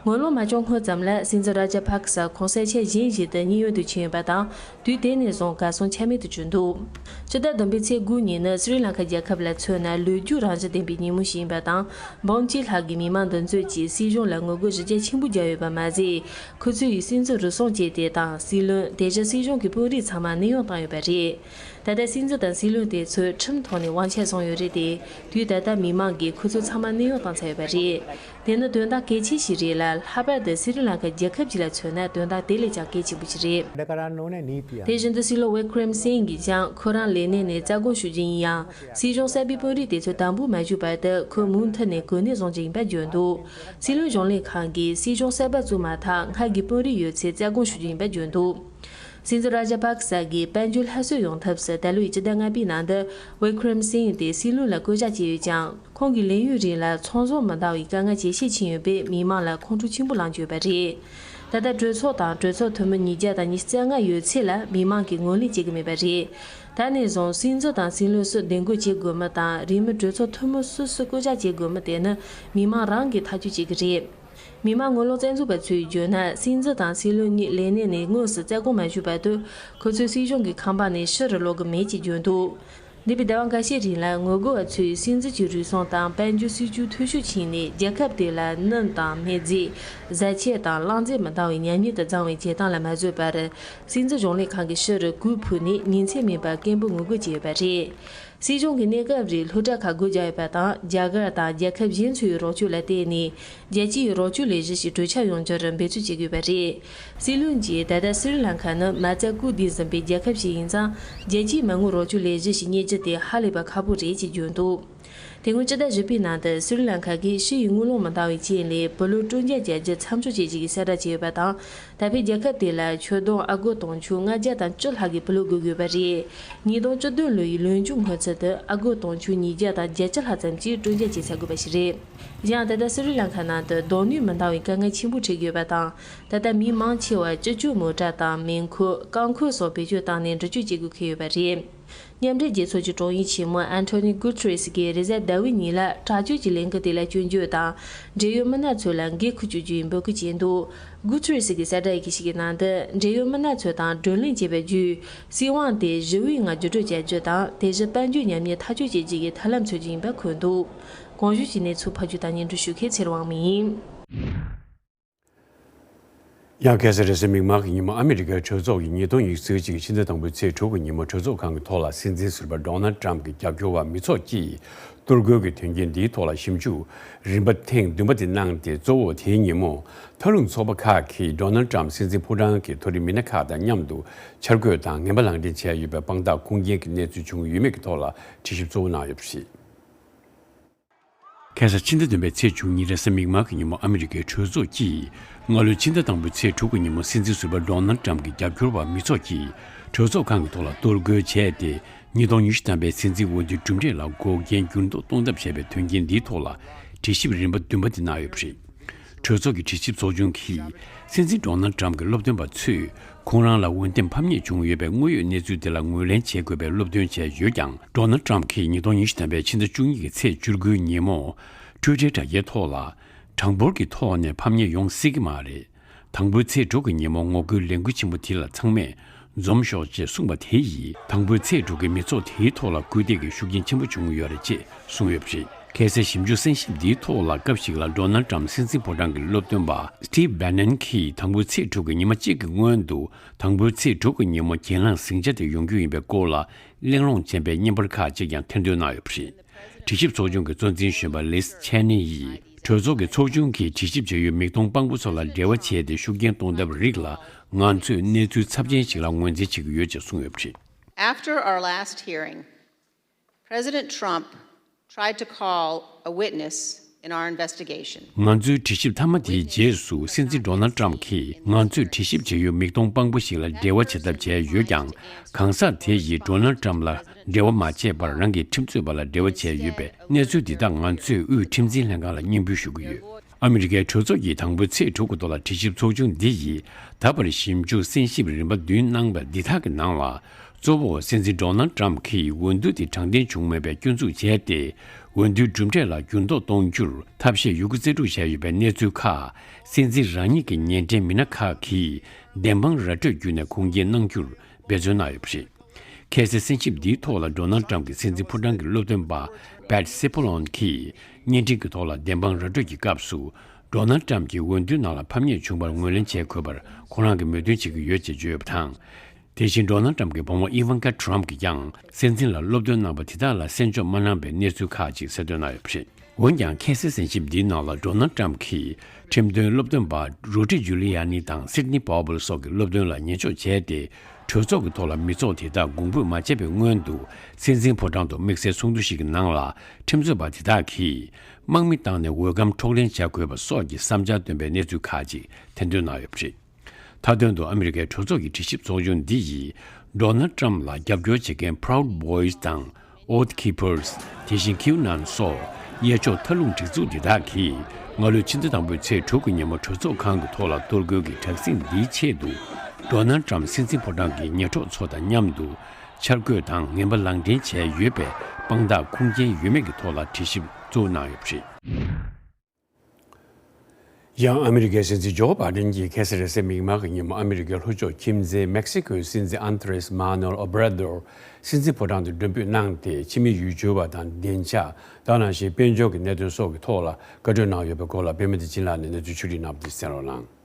ངོ་ལོག་མ་བྱུང་སྔོན་ཙམ་ལ་སྲིད་འཛིན་ར་ཇ་པག་ས་ཁོང་ས་ཆ་གཞན་ཞིག་ཏུ་གཉིད་ཡོལ་དུ་ཕྱིན་ཡོད་པ་དང་། དུས་དེ་ནས་བཟུང་གར་སོང་ཆ་མེད་དུ་གྱུར་འདུག་སྤྱི་ཟླ་བདུན་པའི་ཚེས་དགུ་ཉིན་ནི་སི་རི་ལང་ཀ་རྒྱལ་ཁབ་ལ་མཚོན་ན་ལོ་རྒྱུས་རང་བཞིན་ལྡན་པའི་ཉིན་མོ་ཞིག་ཡིན་པ་དང་། འབུམ་གཅིག་ལྷག་གིས་མི་མང་འདུ་འཛོམས་ཀྱིས་སྲིད་གཞུང་ལ་ངོ་རྒོལ་གཞི་རྒྱ་ཆེན་པོ་བརྒྱབ་ཡོད་པ་མ་ཟད། ཁོ་ཚོས་སྲིད་འཛིན་རུལ་སུངས་བྱས་ཏེ་དང་། སྲིད་བློན་དེ་བཞིན་སྲིད་གཞུང་གི་དཔོན་རིགས་ཚང་མ་གནས་དབྱུང་བཏང་ཡོད་པ་རེད། ད་ལྟ་སྲིད་འཛིན་དང་སྲིད་བློན་དེ་ཚོས་ཁྲིམས་ཐོག་ནས་དབང་ཆ་བཟུང་ཡོད་རེད་དེ། དུས་ད་ལྟ་མི་མང་གིས་ཁོ་ཚོ་ཚང་མ་གནས་དབྱུང་བཏང་ཚར་ཡོད་པ་རེད། དེ་ནི་དོན་དག་གལ་ཆེ་ཞིག་རེད་ལ། ལྷག་པར་དུ་སི་རི་ལང་ཀ་རྒྱལ་ཁབ་ཅིག་ལ་མཚོན་ན་དོན་དག་དེ་ལས་ཀྱང་གལ་ཆེན་པོ་ཞིག་རེད། དེ་བཞིན་དུ་སྲིད་བློན་ཝི་ཀྲེམ་སིང་གིས་ཀྱང་ཁོ་རང་ལས་གནས་ནས་རྩ་དགོངས་ཞུ་རྒྱུ་ཡིན་ཡང་། སྲིད་གཞུང་གསར་པའི་དཔོན་རིགས་དེ་ཚོ་དམ་འབུལ་མ་ཞུས་བར་དུ་ཁོ་མུ་མཐུད་ནས་གོ་གནས་བཟུང་རྒྱུ་ཡིན་པ་བརྗོད་འདུག་སྲིད་བློན་གཞུང་ལས་ཁང་གིས་སྲིད་གཞུང་གསར་པ་བཙུགས་མ་ཐག་སྔར་གྱི་དཔོན་རིགས་ཡོད་ཚད་རྩ་དགོངས་ཞུ་རྒྱུ་ཡིན་པ་བརྗོད་འདུག་སྲིད་འཛིན་ར་ཇ་པག་ས་གིས་དཔལ་འབྱོར་སླར་གསོ་ཡོང་ཐབས་སུ་ད་ལོའི་སྤྱི་ཟླ་ལྔ་པའི་ནང་དུ་ཝི་ཀྲེམ་སིང་དེ་སྲིད་བློན་ལ་བསྐོ་གཞག་བྱས་ཡོད་ཀྱང་། ཁོང་གི་ལས་ཡུན་རིང་ལ་ཚོང་ཟོག་མི་འདང་བའི་དཀའ་ངལ་ཇེ་ཆེ་ཕྱིན་ཡོད་པས་མི་མང་ལ་ཁོང་ཁྲོ་ཆེན་པོ་ལངས་ཀྱི་ཡོད་པ་རེད། ད་ལྟ་གྲོས་ཚོགས་དང་གྲོས་ཚོགས་འཐུས་མི་ཉིས་བརྒྱ་དང་ཉི་ཤུ་རྩ་ལྔ་ཡོད་ཚད་ལ་མི་མང་གིས་ངོས་ལེན་བྱེད་ཀྱི་མེད་པ་རེད། ད་ནས་བཟུང་སྲིད་འཛིན་དང་སྲིད་བློན་སུ་གདན་འགོད་བྱེད་དགོས་མིན་དང་། རིང་མིན་གྲོས་ཚོགས་འཐུས་མི་སུ་སུ་བསྐོ་གཞག་བྱེད་དགོས་མིན་དེ་ནི་མི་མང་རང་གིས་ཐག་གཅོད་བྱེད་ཀྱི་རེད། མི་མང་ངོ་ལོག་རྩ་འཛུགས་པ་ཚོས་བརྗོད་ན། སྲིད་འཛིན་དང་སྲིད་བློན་གཉིས་ལས་གནས་ནས་དངོས་སུ་རྩ་དགོངས་མ་ཞུས་བར་དུ། ཁོ་ཚོས་སྲིད་གཞུང་གི་ཁང་པ་ནས་ཕྱི་རུ་ལོག་གི་མེད་ཅེས་བརྗོད་འདུག་འདས་པའི་ཟླ་བ་འགའ་ཤས་རིང་ལ་ངོ་རྒོལ་བ་ཚོས་སྲིད་འཛིན་གྱི་རུལ་སུངས་དང་དཔལ་འབྱོར་སྲིད་ཇུས་འཐུས་ཤོར་ཕྱིན་ནས། རྒྱལ་ཁབ་དེ་ལ་སྣུམ་དང་མེ་རྫས། བཟའ་ཆས་དང་རླངས་རྫས་མི་འདང་བའི་ཉམས་ཉེས་དུ་བརྫངས་པའི་བྱེད་སྟངས་ལ་མ་བཟོད་པར། སྲིད་འཛིན་གཞུང་ལས་ཁང་གི་ཕྱི་རུ་གོས་ཕུད་ནས་ཉིན་མཚན་མེད་པར་སྐད་འབོད་ངོ་རྒོལ་བྱས་ཡོད་པ་རེད། སྲིད་གཞུང་གིས་གནས་སྐབས་རིང་སློབ་གྲྭ་ཁག་སྒོ་བརྒྱབ་ཡོད་པ་དང་། རྒྱ་གར་དང་རྒྱལ་ཁབ་གཞན་ཚོའི་རོགས་སྐྱོར་ལ་བརྟེན་ནས། རྒྱལ་སྤྱིའི་རོགས་སྐྱོར་ལས་གཞི་ཞིག་གྲོས་འཆར་ཡོང་རྒྱུར་འབད་བརྩོན་བྱེད་དགོས་པ་རེད། སྲིད་བློན་གྱིས་ད་ལྟ་སི་རི་ལང་ཀ་ནི་མ་རྩ་བཀོད་སྡུད་ཟིན་པའི་རྒྱལ་ཁབ་ཞིག་ཡིན་ཙང་། རྒྱལ་སྤྱིའི་མ་དངུལ་རོགས་སྐྱོར་ལས་གཞི་ཞིག་རྙེད་རྒྱུ་དེ་ཧ་ལས་པ་ཁག་པོ་རེད་ཅེས་བརྗོད་འདུག་དེ་སྔོན་སྤྱི་ཟླ་བཞི་པའི་ནང་དུ་སི་རི་ལང་ཀ་གིས་ཕྱི་ཡི་དངུལ་ལོར་མི་འདང་བའི་རྐྱེན་ལས་བུ་ལོན་སྤྲོད་འཇལ་བྱ་རྒྱུ་མཚམས་འཇོག་བྱེད་ཀྱི་གསལ་བསྒྲགས་བྱས་ཡོད་པ་དང་། ད་ཕན་རྒྱལ་ཁབ་དེ་ལ་ཁྱོན་བསྡོམས་ཨ་སྒོར་དུང་ཕྱུར་ལྔ་བརྒྱ་དང་བཅུ་ལྷག་གི་བུ་ལོན་དགོས་དགོས་པ་རེད། ཉིས་སྟོང་བཅུ་བདུན་ལོའི་ལོན་རྒྱུ་སྔོན་ཚུད་དུ་ཨ་སྒོར་དུང་ཕྱུར་ཉིས་བརྒྱ་དང་བརྒྱད་ཅུ་ལྷག་ཙམ་གྱིས་སྤྲོད་འཇལ་བྱེད་ཚར་དགོས་པ་ཞིག་རེད། གཞན་ཡང་ད་ལྟ་སི་རི་ལང་ཀ་ནང་དུ་རྡོ་སྣུམ་མི་འདང་བའི་དཀའ་ངལ་ཆེན་པོ་འཕྲད་ཀྱི་ཡོད་པ་དང་། ད་ལྟ་མི་མང་ཆེ་བ་སྤྱི་སྤྱོད་མོ་ཊ་དང་མེ་འཁོར། རྐང་འཁོར་སོགས་བེད་སྤྱོད་བཏང་ནས་འགྲུལ་སྐྱོད་བྱེད་དགོས་ཀྱི་ཡོད་པ་རེད། མཉམ་འབྲེལ་རྒྱལ་ཚོགས་ཀྱི་དྲུང་ཡིག་ཆེན་མོ་ཨན་ཐོ་ནི་གུ་ཐེ་རེས་ཀྱིས་རེས་གཟའ་ཟླ་བའི་ཉིན་ལ་དྲག་སྤྱོད་ཀྱི་ལས་འགུལ་དེ་ལ་སྐྱོན་བརྗོད་དང་། འབྲེལ་ཡོད་མི་སྣ་ཚོ་ལ་འགན་འཁུར་བཅུག་རྒྱུའི་འབོད་སྐུལ་བྱས་འདུག་གུ་ཐེ་རེས་ཀྱིས་གསལ་བསྒྲགས་ཡི་གེ་ཞིག་གི་ནང་དུ། འབྲེལ་ཡོད་མི་སྣ་ཚོ་དང་བགྲོ་གླེང་བྱས་པའི་བརྒྱུད། སྲིད་དབང་དེ་ཞི་བའི་ངང་བརྒྱུད་སྒྲོག་བྱ་རྒྱུ་དང་། དེ་བཞིན་དཔལ་འབྱོར་ཉམས་ཉེས་ཐག་གཅོད་བྱེད་རྒྱུ་ཡི་ཐབས་ལམ་འཚོལ་རྒྱུ་ཡིན་པ་འཁོད་འདུག་གོང་ཞུས་ཀྱི་གནས་ཚུལ་ཕབ་སྒྱུར་དང་སྙན་སྒྲོན་ཞུ་མཁན་ཚེ་རིང་དབང་མོ་ཡིན། ཡང་། ཁ་སང་རེས་གཟའ་མིག་དམར་གྱི་ཉིན་མོ། ཨ་མི་རི་ཀའི་གྲོས་ཚོགས་ཀྱི་ཉིས་སྟོང་ཉི་ཤུ་རྩ་གཅིག་ཕྱི་ཟླ་དང་པོའི་ཚེས་དྲུག་གི་ཉིན་མོ། གྲོས་ཚོགས་ཁང་གི་ཐོག་ལ་སྲིད་འཛིན་ཟུར་པ་ཌོ་ནལ་ཊམ་གྱི་རྒྱབ་སྐྱོར་བ་མི་ཚོགས་ཀྱིས་གཏོར་རྒོལ་གྱི་དོན་རྐྱེན་འདིའི་ཐོག་ལ་ཞིབ་འཇུག་རིམ་པ་ཐེངས་བདུན་པ་དེ་གནང་སྟེ། གཙོ་བོ་དེའི་ཉིན་མོ་མཐོ་རིམ་ཚོགས་པ་ཁག་གིས་ཌོ་ནལ་ཊམ་སྲིད་འཛིན་ཕོ་བྲང་གི་མཐོ་རིམ་མི་སྣ་ཁག་དང་མཉམ་དུ་འཆར་འགོད་དང་ངན་པ་ལག་འདེབས་བྱས་ཡོད་པའི་དཔང་རྟགས་ཁུངས་སྐྱེལ་གྱི་གནས་ཚུལ་བྱུང་ཡོད་མེད་ཀྱི་ཐོག་ལ་དྲི་ཞིབ་གཙོ་བོ་གནང་ཡོད་པ་རེད། ཁ་སང་ཕྱི་ཟླ་བདུན་པའི་ཚེས་བཅུ་གཉིས་རེས་གཟའ་མིག་དམར་གྱི་ཉིན་མོ། ཨ་མི་རི་ཀའི་གྲོས་ཚོགས་ཀྱིས་སྔ་ལོའི་ཕྱི་ཟླ་དང་པོའི་ཚེས་དྲུག་གི་ཉིན་མོ། སྲིད་འཛིན་ཟུར་པ་ཌོ་ནལ་ཊམ་གྱི་རྒྱབ་སྐྱོར་བ་མི་ཚོགས་ཀྱིས་གྲོས་ཚོགས་ཁང་གི་ཐོག་ལ་གཏོར་རྒོལ་བྱས་ཏེ། ཉིས་སྟོང་ཉི་ཤུ་ཐམ་པའི་སྲིད་འཛིན་འོས་བསྡུའི་གྲུབ་འབྲས་ལ་འགོག་རྐྱེན་འགྱུར་ལྡོག་གཏོང་ཐབས་བྱས་པའི་དོན་རྐྱེན་འདིའི་ཐོག་ལ་དྲི་ཞིབ་རིམ་པ་བདུན་པ་དེ་གནང་ཡོད་པ་རེད། གྲོས་ཚོགས་ཀྱི་དྲི་ཞིབ་ཚོགས་ཆུང་གིས། སྲིད་འཛིན་ཌོ་ནལ་ཊམ་གྱི་སློབ་སྟོན་པ་ཚོས་ཁོང་རང་ལ་འོས་འདེམས་ཕམ་ཉེས་བྱུང་ཡོད་པའི་དངོས་ཡོད་གནས་ཚུལ་དེ་ལ་ངོས་ལེན་བྱེད་དགོས་པའི་སློབ་སྟོན་བྱས་ཡོད་ཀྱང་། ཌོ་ནལ་ཊམ་གྱིས་ཉིས་སྟོང་ཉི་ཤུ་ཐམ་པའི་ཕྱི་ཟླ་བཅུ་གཉིས་ཀྱི་ཚེས་བཅུ་དགུའི་ཉིན་མོ། ཊུའི་ཊར་དྲ་རྒྱའི་ཐོག་ལ། གྲངས་འབོར་གྱི་ཐོག་ནས་ཕམ་ཉེས་ཡོང་སྲིད་ཀྱི་མ་རེད། དང་པོའི་ཚེས་དྲུག་གི་ཉིན་མོ་ངོ་རྒོལ་ལས་འགུལ་ཆེན་པོ་དེ་ལ་ཚང་མས་འཛོམས་ཤོག་ཅེས་གསུངས་པ་དེ་ཡིས། དང་པོའི་ཚེས་དྲུག་གི་མི་ཚོགས་དེའི་ཐོག་ལ་སྐུལ་འདེད་ཀྱི་ཤུགས་རྐྱེན་ཆེན་པོ་བྱུང་ཡོད་རེད་ཅེས་གསུངས་ཡོད་པ་རེད། ཁ་སང་ཞིབ་འཇུག་གསན་ཞིབ་འདིའི་ཐོག་ལ། སྐབས་ཤིག་ལ་ཌོ་ནལ་ཊམ་སྲིད་འཛིན་ཕོ་བྲང་གི་སློབ་སྟོན་པ་སི་ཊིབ་བྷེ་ནན་གྱིས་དང་པོའི་ཚེས་དྲུག་གི་ཉི་མ་གཅིག་གི་སྔོན་དུ། དང་པོའི་ཚེས་དྲུག་གི་ཉིན་མོ་གྱེན་ལངས་ཟིང་ཆ་དེ་ཡོང་རྒྱུ་ཡིན་པའི་སྐོར་ལ། གླེང་སློང་ཅན་པའི་བརྙན་པར་ཁག་ཅིག་ཀྱང་ཐེར་འདོན་གནང་ཡོད་པ་རེད། དྲི་ཞིབ་ཚོགས་ཆུང་གི་གཙོ་འཛིན་གཞོན་པ་ལིས་ཆེ་ནི་ཡིས། གྲོས་ཚོགས་ཀྱི་ཚོགས་ཆུང་གིས་དྲི་ཞིབ་བྱ་ཡུལ་མིག་མཐོང་དཔང་པོ་ཚོ་ལ་འབྲེལ་བ་བྱས་ཏེ། ཤུགས་རྐྱེན་གཏོང་ཐབས་རིགས་ལ་ང་ཚོས་གནས་ཚུལ་ཚབས་ཆེན་ཞིག་ལ་ངོས་འཛིན་བྱེད་ཀྱི་ཡོད་ཅེས་གསུངས་ཡོད་པ་རེད། After our last hearing, President Trump tried to call a witness in our investigation. ང་ཚོའི་དྲི་ཞིབ་མཐའ་མ་དེའི་རྗེས་སུ། སྲིད་འཛིན་ཌོ་ནལ་ཊམ་གྱིས་ང་ཚོས་དྲི་ཞིབ་བྱ་ཡུལ་མིག་མཐོང་དཔང་པོ་ཞིག་ལ་འབྲེལ་བ་བྱེད་ཐབས་བྱས་ཡོད་ཀྱང་། གང་ཟག་དེ་ཡིས་ཌོ་ནལ་ཊམ་ལ་འབྲེལ་བ་མ་བྱས་པར། རང་གི་ཁྲིམས་རྩོད་པ་ལ་འབྲེལ་བ་བྱས་ཡོད་པས། གནས་ཚུལ་འདི་དག་ང་ཚོས་དབུས་ཁྲིམས་འཛིན་ལྷན་ཁང་ལ་སྙན་འབུལ་ཞུ་གི་ཡོད། ཨ་མི་རི་ཀའི་གྲོས་ཚོགས་ཀྱི་དང་པོའི་ཚེས་དྲུག་གི་ཐོག་ལ་དྲི་ཞིབ་ཚོགས་ཆུང་འདི་ཡིས་ད་བར་ཞིབ་འཇུག་གསན་ཞིབ་རིམ་པ་བདུན་གནང་བའི་འདི་དག་གི་ནང་ལ། གཙོ་བོ་སྲིད་འཛིན་ཌོ་ནལ་ཊམ་གྱིས་འོས་བསྡུ་དེ་དྲང་བདེན་བྱུང་མེད་པའི་སྐྱོན་འཛུགས་བྱས་ཏེ། འོས་བསྡུའི་གྲུབ་འབྲས་ལ་འགྱུར་ལྡོག་གཏོང་རྒྱུར་ཐབས་ཤེས་ཡོད་རྒུ་རྩལ་སྤྲུགས་བྱས་ཡོད་པའི་གནས་ཚུལ་ཁག་སྲིད་འཛིན་རང་ཉིད་ཀྱི་ཉེ་འབྲེལ་མི་སྣ་ཁག་གིས་བདེན་དཔང་ར་སྤྲོད་བརྒྱུད་ནས་ཁུངས་སྐྱེལ་གནང་རྒྱུར་འབད་བརྩོན་གནང་ཡོད་པ་རེད། ཁ་སང་གསན་ཞིབ་འདིའི་ཐོག་ལ་ཌོ་ནལ་ཊམ་གྱི་སྲིད་འཛིན་ཕོ་བྲང་གི་སློབ་སྟོན་པ་Pat Cipollone གྱིས་བརྙན་འཕྲིན་གྱི་ཐོག་ལ་བདེན་དཔང་ར་སྤྲོད་ཀྱི་སྐབས་སུ། ཌོ་ནལ་ཊམ་གྱིས་འོས་བསྡུའི་ནང་ལ་ཕམ་ཉེས་བྱུང་བར་ངོས་ལེན་བྱེད་དགོས་པར་ཁོང་རང་གིས་མོས་མཐུན་བྱེད་ཀྱི་ཡོད་ཅེས་བརྗོད་ཡོད་པ་དང་། དེ་བཞིན་ཌོ་ནལ་ཊམ་གྱི་བུ་མོ་ཨི་ཝན་ཀ་ཊམ་གྱིས་ཀྱང་སྲིད་འཛིན་ལ་སློབ་སྟོན་གནང་བ་དེ་དག་ལ་གསན་འཇོག་མ་གནང་བའི་གནས་ཚུལ་ཁག་ཅིག་གསལ་སྟོན་གནང་ཡོད་པ་རེད། འོན་ཀྱང་། ཁ་སང་གསན་ཞིབ་འདིའི་ནང་ལ་ཌོ་ནལ་ཊམ་གྱིས་ཁྲིམས་དོན་སློབ་སྟོན་པ་རུ་ཌི་ཇུ་ལི་ཡ་ནི་དང་སིད་ནི་པོ་ཝེལ་སོགས་ཀྱི་སློབ་སྟོན་ལ་ཉན་འཇོག་བྱས་ཏེ། གྲོས་ཚོགས་ཀྱི་ཐོག་ལ་མི་ཚོགས་དེ་དག་གོང་འབུད་མ་བྱས་པའི་སྔོན་དུ། སྲིད་འཛིན་ཕོ་བྲང་དུ་དམིགས་བསལ་ཚོགས་འདུ་ཞིག་གི་ནང་ལ། ཁྲིམས་རྩོད་པ་དེ་དག་གིས་དམག་མི་བཏང་ནས་འོས་སྒམ་འཕྲོག་ལེན་བྱ་དགོས་པ་སོགས་ཀྱི་བསམ་འཆར་བཏོན་པའི་གནས་ཚུལ་ཁག་ཅིག་ཐེར་འདོན་གནང་ཡོད་པ་རེད། མཐའ་དོན་དུ། ཨ་མི་རི་ཀའི་གྲོས་ཚོགས་ཀྱི་དྲི་ཞིབ་ཚོགས་ཆུང་འདི་ཡིས། ཌོ་ནལ་ཊམ་ལ་རྒྱབ་སྐྱོར་བྱེད་མཁན་Proud Boys དང་། Oath Keepers། དེ་བཞིན་ཀིའུ་ནན་སོགས་གཡས་ཕྱོགས་མཐའ་ལྷུང་སྒྲིག་འཛུགས་འདི་དག་གིས། སྔ་ལོའི་ཕྱི་ཟླ་དང་པོའི་ཚེས་དྲུག་གི་ཉིན་མོ། གྲོས་ཚོགས་ཁང་གི་ཐོག་ལ་གཏོར་རྒོལ་གྱི་དྲག་ཟིང་འདིའི་ཆེད་དུ། ཌོ་ནལ་ཊམ་སྲིད་འཛིན་ཕོ་བྲང་གི་ཉེ་གྲོགས་ཚོ་དང་མཉམ་དུ། འཆར་འགོད་དང་ངན་པ་ལག་འདྲེན་བྱས་ཡོད་པའི་དཔང་རྟགས་ཁུངས་སྐྱེལ་ཡོད་མེད་ཀྱི་ཐོག་ལ་དྲི་ཞིབ་གཙོ་བོ་གནང་ཡོད་པ་རེད། ཡང་། ཨ་མི་རི་ཀའི་སྲིད་འཛིན་ཇོ་བྷའི་ཌེན་གྱིས་ཁ་སང་རེས་གཟའ་མིག་དམར་གྱི་ཉིན་མོ། ཨ་མི་རི་ཀའི་ལྷོ་ཕྱོགས་ཁྱིམ་མཚེས་མེག་སི་ཀོའི་སྲིད་འཛིན་ཨན་དྲེས་མཱ་ནུ་ཨེལ་ཨོ་བྷ་ར་དོར་སྲིད་འཛིན་ཕོ་བྲང་དུ་མགྲོན་འབོད་གནང་སྟེ། ཕྱི་མི་ཡུལ་གྱར་བ་དང་བདེ་འཇགས། དེ་ནང་བཞིན་དཔལ་འབྱོར་གྱི་གནད་དོན་སོགས་ཀྱི་ཐོག་ལ་བཀའ་གྲོས་གནང་ཡོད་པའི་སྐོར་ལ། པད་མ་བདེ་ཆེན་ལགས་ནས་གནས་ཚུལ་ཕྱོགས་སྒྲིག་གནང་བ་དེ་གསན་རོགས་གནང་།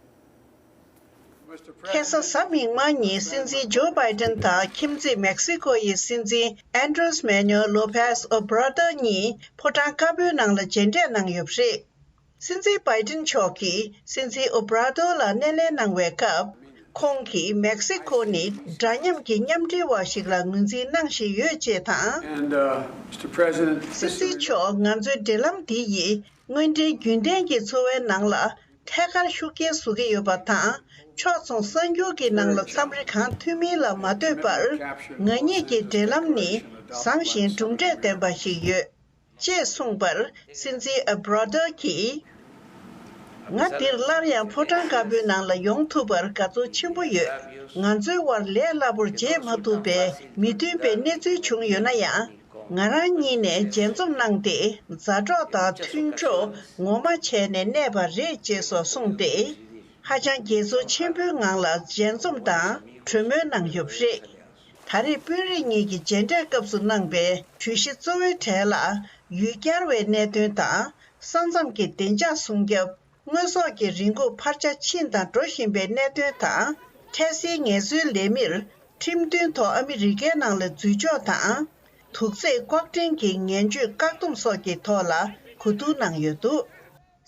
ཁ་སང་གཟའ་མིག་དམར་ཉིན་སྲིད་འཛིན་ཇོ་བྷའི་ཌེན་དང་ཁྱིམ་མཚེས་མེག་སི་ཀོ་ཡི་སྲིད་འཛིན་ཨན་དྲེས་མཱ་ནུ་ཨེལ་ལོ་པེས་ཨོ་བྷ་ར་དོར་གཉིས་ཕོ་བྲང་དཀར་པོའི་ནང་ལ་མཇལ་འཕྲད་གནང་ཡོད་པ་རེད། སྲིད་འཛིན་བྷའི་ཌེན་མཆོག་གིས་སྲིད་འཛིན་ཨོ་བྷ་ར་དོར་ལ་སྣེ་ལེན་གནང་བའི་སྐབས། ཁོང་གིས་མེག་སི་ཁོ་ནི་འདྲ་མཉམ་གྱི་མཉམ་འབྲེལ་བ་ཞིག་ལ་ངོས་འཛིན་གནང་བཞིན་ཡོད་ཅེས་དང་། And, uh, Mister President, སྲིད་འཛིན་མཆོག་ང་ཚོའི་འབྲེལ་ལམ་འདི་ཡིས་དངོས་འབྲེལ་རྒྱུན་ལྡན་གྱི་འཚོ་བའི་ནང་ལ་ཐད་ཀར་ཤུགས་རྐྱེན་བཟོ་གི་ཡོད་པ་དང་། ཕྱོགས་མཚུངས་གསར་འགྱུར་གྱི་ནང་ལ་མཚམས་རེ་གང་ཐུབ་མིན་ལ་མ་ལྟོས་པར། ང་གཉིས་ཀྱི་འབྲེལ་ལམ་ནི་བཟང་ཞིང་གྲུབ་འབྲས་ལྡན་པ་ཞིག་ཡོད། ཅེས་གསུངས་པར། སྲིད་འཛིན་ཨ་བྷ་རོ་ཏལ་གྱིས། ང་འདིར་སླར་ཡང་ཕོ་བྲང་དཀར་པོའི་ནང་ལ་ཡོང་ཐུབ་པར་དགའ་ཚོར་ཆེན་པོ་ཡོད། ང་ཚོའི་དབར་ལས་སླ་པོར་མཇལ་མ་ཐུབ་པའི་མི་མཐུན་པའི་གནས་ཚུལ་བྱུང་ཡོད་ན་ཡང་། ང་རང་གཉིས་ནས་མཇལ་འཛོམས་གནང་སྟེ་མཛའ་གྲོགས་དང་མཐུན་གྲོགས་ངོ་མ་བྱས་ནས་གནས་པ་རེད། ཅེས་སོགས་གསུངས་ཏེ། ཧ་ཅང་དགྱེས་ཚོར་ཆེན་པོའི་ངང་ལ་མཇལ་འཛོམས་དང་གྲོས་མོལ་གནང་ཡོད་པ་རེད། ད་རེས་དཔོན་རིགས་གཉིས་ཀྱི་མཇལ་འཕྲད་སྐབས་སུ་གནང་པའི་གྲོས་གཞི་གཙོ་བོའི་གྲས་ལ། ཡུལ་གྱར་བའི་གནད་དོན་དང་། ས་མཚམས་ཀྱི་བདེ་འཇགས་སྲུང་སྐྱོབ། དངོས་ཟོག་གི་རིན་གོང་འཕར་ཆ་ཕྱིན་དང་འགྲོ་བཞིན་པའི་གནད་དོན་དང་། འཕྲལ་སེལ་ངལ་རྩོལ་ལས་མིར་ཁྲིམས་མཐུན་ཐོག་ཨ་མི་རི་ཀའི་ནང་ལ་འཛུལ་ཕྱོགས་དང་། དུག་རྫས་ལྐོག་འདྲེན་གྱི་ངན་ཇུས་བཀག་སྡོམ་སོགས་ཀྱི་ཐོག་ལ་གོ་བསྡུར་གནང་ཡོད་འདུག།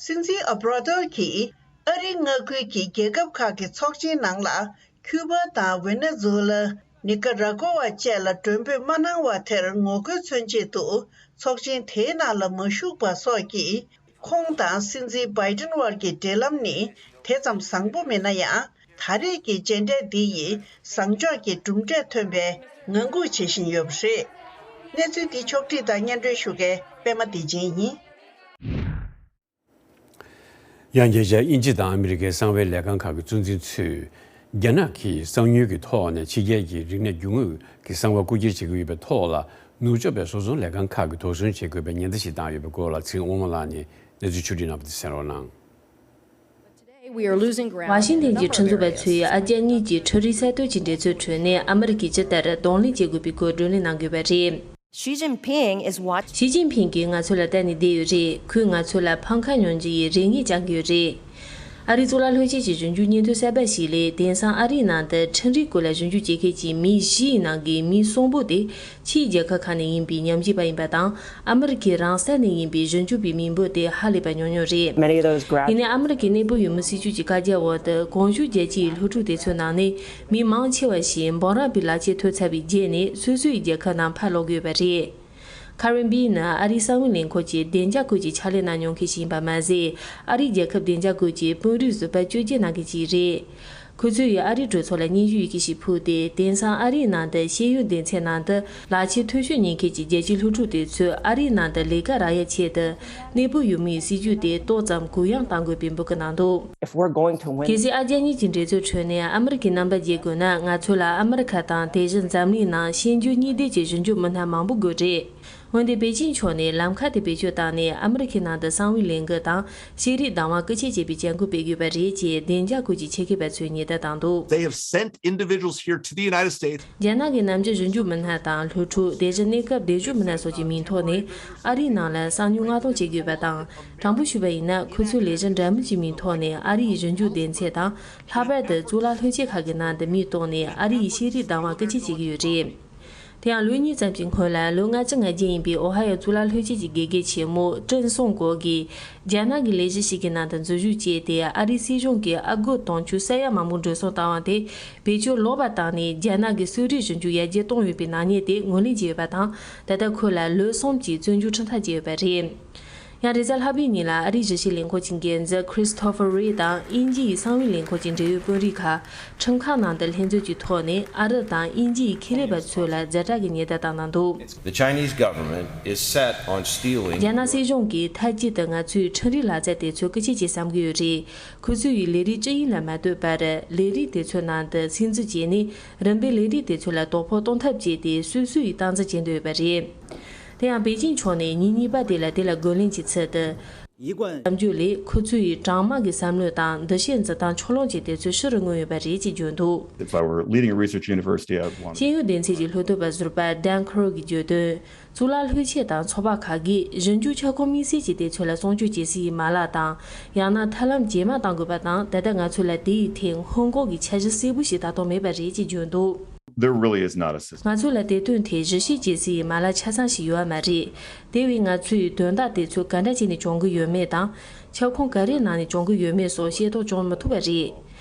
སྲིད་འཛིན་ཨ་བྷ་རོ་ཏལ་གྱིས་ཨ་རིའི་མངའ་ཁུལ་གྱི་རྒྱལ་ཁབ་ཁག་གི་ཚོགས་ཆེན་ནང་ལ། ཁྱུ་པ་དང་ཝེ་ནེ་ཛུ་ལ། ནི་ཀ་ར་ཀོ་ཝ་བཅས་ལ་མགྲོན་འབོད་མ་གནང་བ་དེར་ངོ་རྒོལ་མཚོན་ཆེད་དུ། ཚོགས་ཆེན་དེའི་ནང་ལ་མ་ཞུགས་པ་སོགས་ཀྱིས། ཁོང་དང་སྲིད་འཛིན་བྷའི་ཏིན་དབར་གྱི་འབྲེལ་ལམ་ནི་དེ་ཙམ་བཟང་པོ་མིན་ན་ཡང་། ད་རེས་ཀྱི་མཇལ་འཕྲད་འདི་ཡིས་བཟང་ཕྱོགས་ཀྱི་གྲུབ་འབྲས་ཐོན་པའི་ངང་སྒུག་བྱེད་བཞིན་ཡོད་པ་རེད། གནས་ཚུལ་འདི་ཕྱོགས་བསྒྲིགས་དང་སྙན་སྒྲོན་ཞུ་མཁན་པད་མ་བདེ་ཆེན་ཡིན། ཡང་། རྒྱལ་སྤྱིའི་དབྱིན་ཇི་དང་ཨ་མི་རི་ཀའི་གསང་བའི་ལས་ཁང་ཁག་གི་གཙོ་འཛིན་ཚོས། རྒྱ་ནག་གིས་གསང་མྱུལ་གྱི་ཐོག་ནས་ཕྱི་རྒྱལ་གྱི་རིག་གནས་རྒྱུ་དངོས་ཀྱི་གསང་བ་རྐུ་འཁྱེར་བྱེད་ཀྱི་ཡོད་པའི་ཐོག་ལ། ནུབ་ཕྱོགས་པའི་བཟོ་ཚོང་ལས་ཁང་ཁག་གིས་དོགས་ཟོན་བྱེད་དགོས་པའི་ཉེན་བརྡ་ཞིག་བཏང་ཡོད་པའི་སྐོར་ལ། ཚེ་རིང་དབང་མོ་ལགས་ནས་གནས་ཚུལ་ཕྱོགས་བསྒྲིགས་གནང་བ་དེ་གསན་རོགས་གནང་། ཝ་ཤིང་ཏན་གྱི་ཁྲིམས་བཟོ་བ་ཚོས་ཨ་རྒྱ་གཉིས་ཀྱི་འཕྲུལ་རིག་གསར་གཏོད་ཀྱི་འགྲན་རྩོད་ཁྲོད་ནས་ཨ་མི་རི་ཀས་ཇི་ལྟར་གདོང་ལེན་བྱེད་དགོས་པའི་སྐོར་བགྲོ་གླེང་གནང་དགོས་པ་རེད། Xi Jinping is watch- ཞི་ཅིན་ཕིང་གིས་ང་ཚོ་ལ་བལྟས་ནས་བསྡད་ཡོད་རེད། ཁོས་ང་ཚོ་ལ་འཕང་ཁ་ཉོ་རྒྱུ་ཡི་རེ་སྙེག་བཅངས་ཡོད་རེད། ཨ་རིའི་གཙུག་ལག་སློབ་ཆེན་གྱི་ཞིབ་འཇུག་སྙན་ཐོ་གསར་པ་ཞིག་ལས། དེང་སང་ཨ་རིའི་ནང་དུ་ཁྲིམས་རིག་སྐོར་ལ་ཞིབ་འཇུག་བྱེད་མཁན་གྱི་མི་བཞིའི་ནང་གི་མི་གསུམ་པོ་དེ་ཕྱིའི་རྒྱལ་ཁབ་ཁག་ནས་ཡིན་པའི་ཉམས་ཞིབ་པ་ཡིན་པ་དང་། ཨ་མི་རི་ཀའི་རང་ས་ནས་ཡིན་པའི་ཞིབ་འཇུག་པའི་མི་འབོར་དེ་ཧ་ལས་པ་ཉུང་ཉུང་རེད། Many of those graduates. ཡིན་ནའི་ཨ་མི་རི་ཀའི་གནས་སྤོ་ཡུལ་མི་སྲིད་ཇུས་ཀྱི་བཀའ་རྒྱ་འོག་ཏུ་གོང་ཞུས་རྒྱལ་སྤྱིའི་སློབ་ཕྲུག་དེ་ཚོའི་ནང་ནས་མི་མང་ཆེ་བ་ཞིག་འབུམ་རམས་པའི་ལག་ཁྱེར་ཐོབ་ཚར་བའི་རྗེས་ནས་སོ་སོའི་རྒྱལ་ཁབ་ནང་ཕར་ལོག་གི་ཡོད་པ་རེད། ཁ་རེན་བྷི་ནི་ཨ་རིའི་གསང་བའི་ལས་ཁུངས་ཀྱི་བདེ་འཇགས་ཁུལ་གྱི་ཕྱག་ལས་གནང་མྱོང་མཁན་ཞིག་ཡིན་པ་མ་ཟད། ཨ་རིའི་རྒྱལ་ཁབ་བདེ་འཇགས་ཁུལ་གྱི་དཔོན་རིགས་ཟུར་པ་བཅོ་བརྒྱད་ནང་གི་གཅིག་རེད། ཁོ་ཚོས་ཡང་ཨ་རིའི་གྲོས་ཚོགས་ལ་སྙན་ཞུ་ཡི་གེ་ཞིག་ཕུལ་ཏེ། དེང་སང་ཨ་རིའི་ནང་དུ་ཤེས་ཡོན་སྡེ་ཚན་ནང་དུ་ལག་ཁྱེར་མཐོ་ཤོས་ཉོ་མཁན་གྱི་རྒྱལ་སྤྱིའི་སློབ་ཕྲུག་དེ་ཚོས་ཨ་རིའི་ནང་དུ་ལས་ཀ་རག་ཡ་ཆེད་དུ། གནས་སྤོ་ཡུལ་མིའི་སྲིད་ཇུས་དེ་ཏོག་ཙམ་གུ་ཡངས་གཏང་དགོས་པའི་འབོད་སྐུལ་གནང་འདུག། If we're going to win གལ་སྲིད་ཨ་རྒྱ་གཉིས་ཀྱི་འགྲན་རྩོད་ཁྲོད་ནས་ཨ་མི་རི་ཀའི་རྣམ་པ་རྒྱལ་དགོས་ན། ང་ཚོ་ལ་ཨ་མི་རི་ཁ་དང་དེ་བཞིན་འཛམ་གླིང་ནང་ཤེས་འཇོན་གཉིས་ལྡན་གྱི་ཞིབ་འཇུག་མི་སྣ་མང་པོ་དགོས་རེད། འོན་ཏེ་པེ་ཅིན་ཕྱོགས་ནས་ལམ་ཁ་དེ་བེད་སྤྱོད་བཏང་ནས་ཨ་མི་རི་ཁའི་ནང་དུ་གསང་བའི་ལས་འགུལ་དང་ཤེས་རིག་བདག་དབང་རྐུ་འཁྱེར་བྱེད་པའི་བྱ་འགུལ་སྤེལ་དགོས་པ་རེད་ཅེས་བདེ་འཇགས་ཁུལ་གྱི་ཆེད་མཁས་པ་ཚོས་ཉེན་བརྡ་བཏང་འདུག། They have sent individuals here to the United States. རྒྱ་ནག་གི་ནམ་རྒྱུན་ཞིབ་འཇུག་མི་སྣ་དང་སློབ་ཕྲུག་དེ་བཞིན་གནས་སྐབས་བདེ་སྤྱོད་མི་སྣ་སོགས་ཀྱི་མིང་ཐོག་ནས་ཨ་རིའི་ནང་ལ་གསང་མྱུལ་མངགས་གཏོང་བྱེད་དགོས་པ་དང་། དྲང་པོ་ཞུས་པ་ཡིན་ན། ཁོ་ཚོས་ལས་གཞི་འདྲ་མིན་གྱི་མིང་ཐོག་ནས་ཨ་རི་ཡི་ཞིབ་འཇུག་སྡེ་ཚན་དང་། ལྷག་པར་དུ་གཙུག་ལག་སློབ་ཆེན་ཁག་གི་ནང་དུ་མིང་གཏོགས་ནས་ཨ་རི་ཡི་ཤེས་རིག་བདག་དབང་རྐུ་འཁྱེར་བྱེད་ཀྱི་ཡོད་རེད། དེ་ཡང་ལོ་གཉིས་ཙམ་གྱི་སྔོན་ལ། ལོ་ལྔ་བཅུ་ང་བརྒྱད་ཡིན་པའི་ཨོ་ཧ་ཡོ་གཙུག་ལག་སློབ་ཆེན་གྱི་དགེ་རྒན་ཆེན་མོ་ཀྲིན་སུང་གོ་གིས། རྒྱ་ནག་གི་ལས་གཞི་ཞིག་གི་ནང་དུ་འཛུལ་ཞུགས་བྱས་ཏེ། ཨ་རིའི་སྲིད་གཞུང་གིས་ཨ་སྒོར་དུང་ཕྱུར་ས་ཡ་མང་པོ་འགྲོ་སོང་བཏང་བ་དེ་བེད་སྤྱོད་ལོག་པ་བཏང་ནས། རྒྱ་ནག་གི་གསོ་རིག་ཞིབ་འཇུག་ཡར་རྒྱས་གཏོང་ཡོད་པའི་ནག་ཉེས་དེ་ངོས་ལེན་བྱས་ཡོད་པ་དང་། ད་ལྟ་ཁོ་ལ་ལོ་གསུམ་གྱི་བཙོན་འཇུག་ཁྲིམས་ཐག་བཅད་ཡོད་པ་རེད། ཡང་རེས་གཟའ་ལྷག་པའི་ཉིན་ལ་ཨ་རིའི་ཞི་བྱེད་ལས་ཁུངས་ཀྱི་འགན་འཛིན་Christopher Wray དང་དབྱིན་ཇི་ཡི་གསང་བའི་ལས་ཁུངས་ཀྱི་འབྲེལ་ཡོད་དཔོན་རིགས་ཁག་ཁྲིམས་ཁང་ནང་དུ་ལྷན་འཛོམས་ཀྱི་ཐོག་ནས་ཨ་རི་དང་དབྱིན་ཇི་ཡི་ཁེ་ལས་པ་ཚོ་ལ་ཛ་དྲག་གི་ཉེན་བརྡ་བཏང་གནང་འདུག། The Chinese government is set on stealing རྒྱ་ནག་སྲིད་གཞུང་གིས་མཐའ་གཅིག་ཏུ་ང་ཚོའི་ཁྲིམས་རིག་ལག་རྩལ་དེ་ཚོ་རྐུ་འཁྱེར་བྱེད་བསམ་གྱི་ཡོད་རེད། ཁོ་ཚོ་ཡིས་ལས་རིགས་ཅི་ཡིན་ལ་མ་ལྟོས་པར། ལས་རིགས་དེ་ཚོའི་ནང་དུ་སིམ་འཛུལ་བྱས་ནས། རིམ་པས་ལས་རིགས་དེ་ཚོ་ལ་དོ་ཕོག་གཏོང་ཐབས་བྱས་ཏེ། སོ་སོ་ཡི་སྟངས་འཛིན་བྱེད་འདོད་ཡོད་པ་རེད། དེ་ཡང་པེ་ཅིན་ཕྱོགས་ནས་ཉིན་གཉིས་པ་དེ་ལ་དེ་ལ་རྒོལ་ལན་གྱི་ཚུལ་དུ། གསར་འགྱུར་ལས། ཁོ་ཚོ་ཡིས་གྲང་དམག་གི་བསམ་བློ་དང་འདུ་ཤེས་འཛིན་སྟངས་ཕྱོགས་ལྷུང་བྱས་ཏེ། ཚོས་ཕྱི་རུ་མངོན་ཡོད་པ་རེད་ཅེས་བརྗོད་འདུག། If I were leading a research university, I would want ཤེས་ཡོན་སྡེ་ཚན་གྱི་སློབ་སྟོན་པ་ཟུར་པ་Dan Crowe གྱིས་བརྗོད་དོན། གཙུག་ལག་སློབ་ཆེན་དང་ཚོགས་པ་ཁག་གིས་ཞིབ་འཇུག་ཁྱབ་ཁོངས་དམིགས་བསལ་གྱི་དེ་ཚོ་ལ་སྲུང་སྐྱོབ་བྱེད་སའི་མ་ལག་དང་། ཡང་ན་ཐབས་ལམ་ཇེ་མང་གཏང་དགོས་པ་དང་། ད་ལྟ་ང་ཚོ་ལ་དེ་ཡི་ཐད་སྔོན་འགོག་གི་འཆར་གཞི་གསལ་པོ་ཞིག་ད་དུང་མེད་པ་རེད་ཅེས་བརྗོད་འདུག། There really is not a system. ང་ཚོ་ལ་དེ་དོན་ཐད་ཞིབ་བཤེར་བྱེད་སའི་མ་ལག་ཆ་ཚང་ཞིག་ཡོད་པ་མ་རེད། དེ་བས་ང་ཚོས་དོན་དག་དེ་ཚོ་ག་འདྲ་བྱས་ནས་བྱུང་གི་ཡོད་མེད་དང་། ཁྱབ་ཁོངས་ག་རེའི་ནང་ནས་བྱུང་གི་ཡོད་མེད་སོགས་ཤེས་རྟོགས་བྱུང་མི་ཐུབ་པ་རེད།